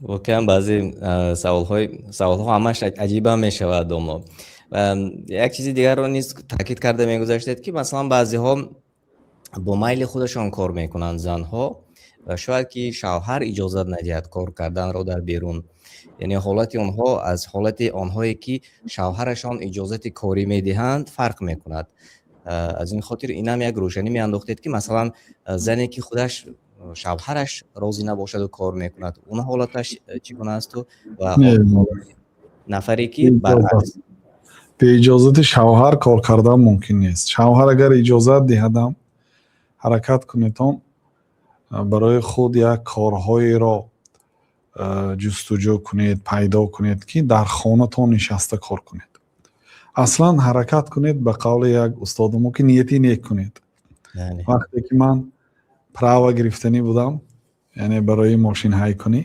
Воқеан, баъзе саволҳо ҳамаш аҷибам мешавад домо. Як чизи дигарро низ таъкид карда мегузаштед, ки масалан баъзеҳо бо майли худашон кор мекунанд, занҳо, ва шояд ки шавҳар иҷозат надиҳад кор карданро дар берун. Яъне ҳолати онҳо аз ҳолати онҳое, ки шавҳарашон иҷозати корӣ медиҳанд, фарқ мекунад. Аз ин хотир инам як рӯшанӣ меандохтед, ки масалан зане, ки худаш шавҳараш розӣ набошаду кор мекунад, он ҳолаташ чӣ гуна асту ва нафаре, ки баръакс. Бе иҷозати шавҳар кор кардан мумкин нест. Шавҳар агар иҷозат диҳадам, ҳаракат кунедон, барои худ як корҳоеро ҷустуҷӯ кунед, пайдо кунед, ки дар хонатон нишаста кор кунед. Аслан ҳаракат кунед, ба қавли як устодамо, ки нияти нек кунед. Вақте ки ман права гирифтанӣ будам, яъне барои мошинҳайкунӣ,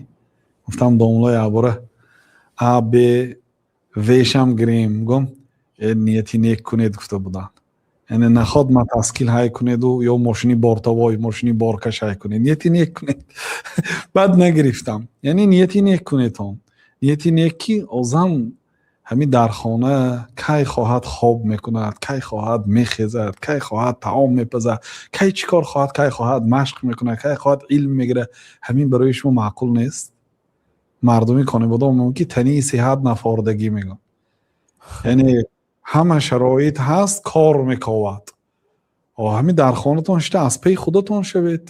гуфтам: «Домуллои абора, а б вшам гирем». Гум «Нияти нек кунед» гуфта буданд. Яъне наход мотоцикл ҳай кунеду ё мошини бортовой, мошини боркаш ҳай кунед, нияти нек кунед. Баъд нагирифтам. Яъне нияти нек кунедон, нияти нек, ки зан ҳамин дар хона кай хоҳад хоб мекунад, кай хоҳад мехезад, кай хоҳад таом мепазад, кай чӣ кор хоҳад, кай хоҳад машқ мекунад, кай хоҳад илм мегирад. Ҳамин барои шумо маъқул нест? Мардуми Конибодом мегӯянд, ки тани сиҳат нафордагӣ мегӯянд. Яъне ҳама шароит ҳаст, кор мековад. Ҳамин дар хонатон шита, аз паи худатон шавед,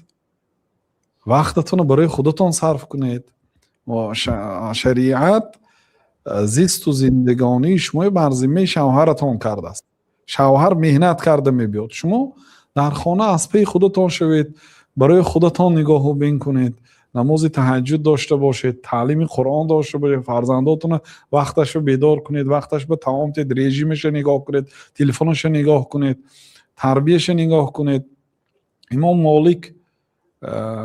вақтатонро барои худатон сарф кунед. Шариат зисту зиндагонии шумои бар зиммаи шавҳаратон кардааст. Шавҳар меҳнат карда мебиёд, шумо дар хона аз паи худатон шавед, барои худатон нигоҳу бин кунед, намози таҳаҷҷуд дошта бошед, таълими Қуръон дошта бошед, фарзандотонро вақташро бедор кунед, вақташ ба таом диҳед, режимаша нигоҳ кунед, телефонаша нигоҳ кунед, тарбияша нигоҳ кунед. Имом Молик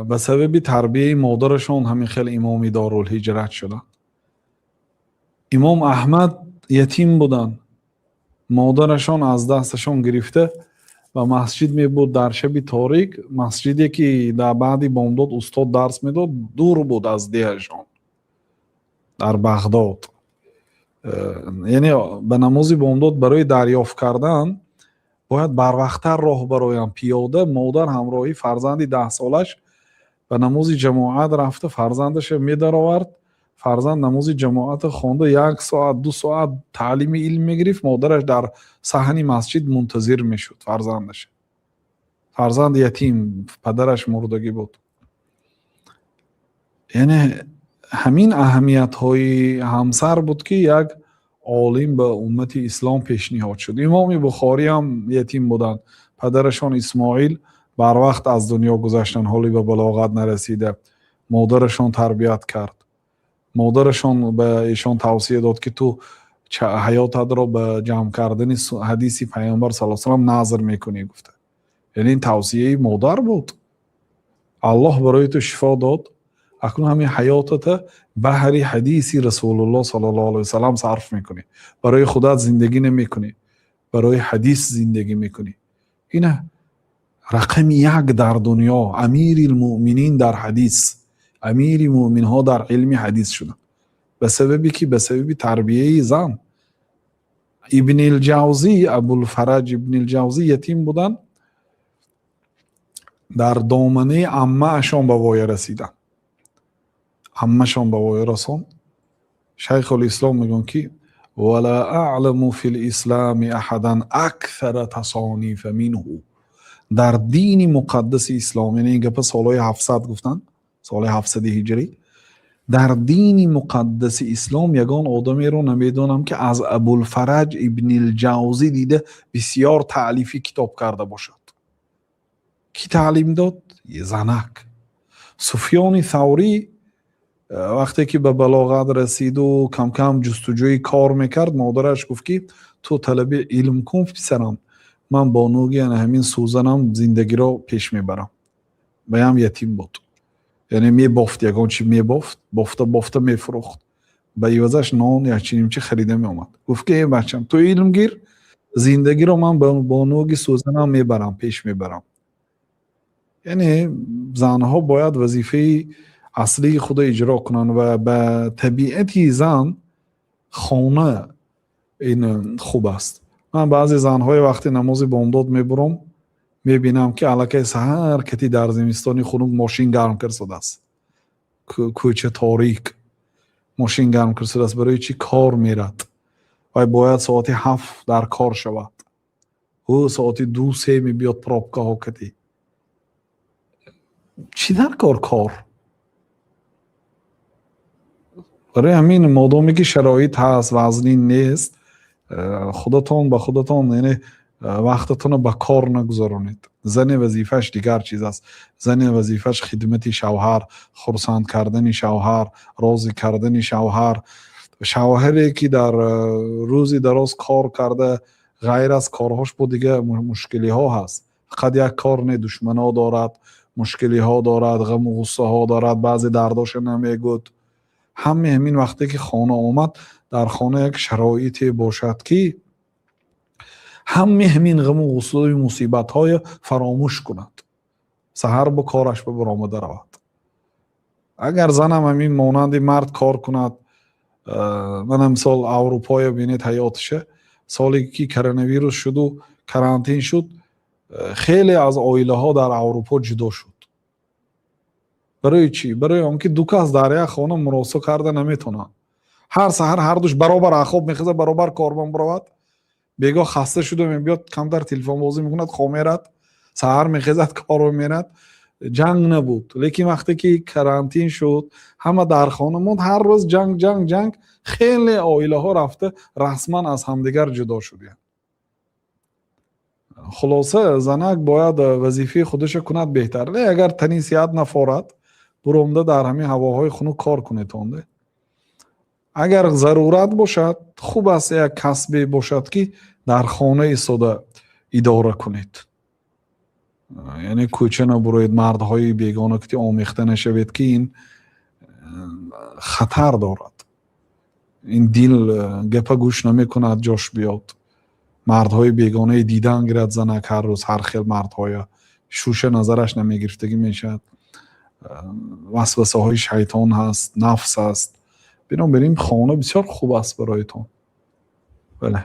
ба сабаби тарбияи модарашон ҳамин хел имоми дорулҳиҷрат шуданд. Имом Аҳмад ятим буданд. Модарашон аз дасташон гирифта ба масҷид мебурд дар шаби торик. Масҷиде, ки дар баъди бомдод устод дарс медод, дур буд аз деҳашон дар Бағдод. Яъне ба намози бомдод барои дарёфт кардан бояд барвақттар роҳ бароянд пиёда. Модар ҳамроҳи фарзанди 10-солаш ба намози ҷамоат рафта, фарзандаша медаровард. Фарзанд намози ҷамоата хонда, як соат, 2 соат таълими илм мегирифт. Модараш дар саҳни масҷид мунтазир мешуд фарзандаша. Фарзанд ятим, падараш мурдагӣ буд. Яъне ҳамин аҳамиятҳои ҳамсар буд, ки як олим ба уммати ислом пешниҳод шуд. Имоми Бухорӣ ҳам ятим буданд. Падарашон Исмоил барвақт аз дунё гузаштанд, ҳоле ба балоғат нарасида. Модарашон тарбият кард. Модарашон ба эшон тавсия дод, ки ту ҳаётатро ба ҷамъ кардани ҳадиси Пайғамбар сал салам назр мекунӣ, гуфта. Яъне ин тавсияи модар буд. Аллоҳ барои ту шифо дод, акнун ҳамин ҳаётата баҳри ҳадиси Расулуллоҳ саллаллоҳу алайҳи васалам сарф мекунӣ. Барои худат зиндагӣ намекунӣ, барои ҳадис зиндагӣ мекунӣ. Ина рақами як дар дунё, амири муъминин дар ҳадис, амири муъминҳо дар илми ҳадис шуданд. Ба сабаби ки? Ба сабаби тарбияи зан. Ибнилҷавзӣ, Абулфараҷ Ибнилҷавзӣ ятим буданд, дар доманаи аммаашон ба воя расиданд. Аммашон ба воя расон. Шайхулислом мегӯянд, ки ولا أعلم في الإسلام أحدا أكثر تصانيف منه. Дар дини муқаддаси ислом, яъне ин гапа солҳои 700 гуфтанд, соли 700-и ҳиҷрӣ, дар дини муқаддаси ислом ягон одамеро намедонам, ки аз Абулфараҷ Ибнилҷавзӣ дида бисёр таълифи китоб карда бошад. Кӣ таълим дод? Занак. Суфёни Саврӣ вақте ки ба балоғат расиду камкам ҷустуҷӯи кор мекард, модараш гуфт, ки ту талаби илм кун, писарам, ман бо нӯги ана ҳамин сӯзанам зиндагиро пеш мебарам. Баям ятим буд, яъне мебофт, ягон чи мебофт, бофта бофта мефурӯхт, ба ивазаш нон якчинимчи харида меомад. Гуфт, ки э бачам, ту илм гир, зиндагиро ман бо нӯги сӯзанам мебарам, пеш мебарам. Яъне занҳо бояд вазифаи Аслии худо иҷро кунанд ва ба табиати зан хона ин хуб аст. Ман баъзе занҳое, вақти намози бомдод мебурам, мебинам, ки аллакай саҳар кати дар зимистони хунук мошин гарм кирсудааст, кӯча торик, мошин гарм кирсудааст. Барои чӣ? Кор мерад вай, бояд соати 7 дар кор шавад. Ӯ соати 2-3 мебиёд, пробкаҳо кати. Чӣ дар кор? Барои ҳамин, модоме ки шароит ҳаст, вазнин нест, худатон ба худатон, яъне вақтатонро ба кор нагузаронед. Зане вазифааш дигар чиз аст. Зане вазифааш хидмати шавҳар, хурсанд кардани шавҳар, розӣ кардани шавҳар. Шавҳаре ки дар рӯзи дароз кор карда, ғайр аз корҳош бо дигар мушкилиҳо ҳаст, фақат як кор не, душмано дорад, мушкилиҳо дорад, ғаму ғуссаҳо дорад, баъзе дардоша намегӯд. Ҳаме ҳамин, вақте ки хона омад, дар хона як шароите бошад, ки ҳаме ҳамин ғаму ғуссаю мусибатҳоя фаромӯш кунад, саҳар бо кораш ба баромада равад. Агар занам ҳамин монанди мард кор кунад, мана мисол, Аврупоя бинед ҳаётиша. Соле ки коронавирус шуду карантин шуд, хеле аз оилаҳо дар Аврупо ҷудо шуд. Барои чӣ? Барои он ки ду кас дар як хона муросо карда наметавонанд. Ҳар саҳар ҳардуш баробар аз хоб мехезад, баробар корбон биравад, бегоҳ хаста шуда мебиёд, камтар телефонбозӣ мекунад, хоб мерад, саҳар мехезад, корро мерад. Ҷанг набуд. Лекин вақте ки карантин шуд, ҳама дар хона монд, ҳар рӯз ҷанг, ҷанг, ҷанг. Хеле оилаҳо рафта расман аз ҳамдигар ҷудо шудиянд. Хулоса, занак бояд вазифаи худашо кунад, беҳтар. Ле агар тани сиҳат нафорад, буромда дар ҳамин ҳавоҳои хунук кор кунетонде. Агар зарурат бошад, хуб аст, як касбе бошад, ки дар хона истода идора кунед, яъне кӯча набуроед, мардҳои бегона ки омехта нашавед, ки ин хатар дорад. Ин дил гапа гӯш намекунад, ҷош биёд, мардҳои бегонаи дидан гирад занак, ҳар рӯз ҳар хел мардҳоя, шӯша назараш намегирифтагӣ мешавад. Васвасаҳои шайтон ҳаст, нафс аст. Бинобар ин хона бисёр хуб аст бароятон. Бале.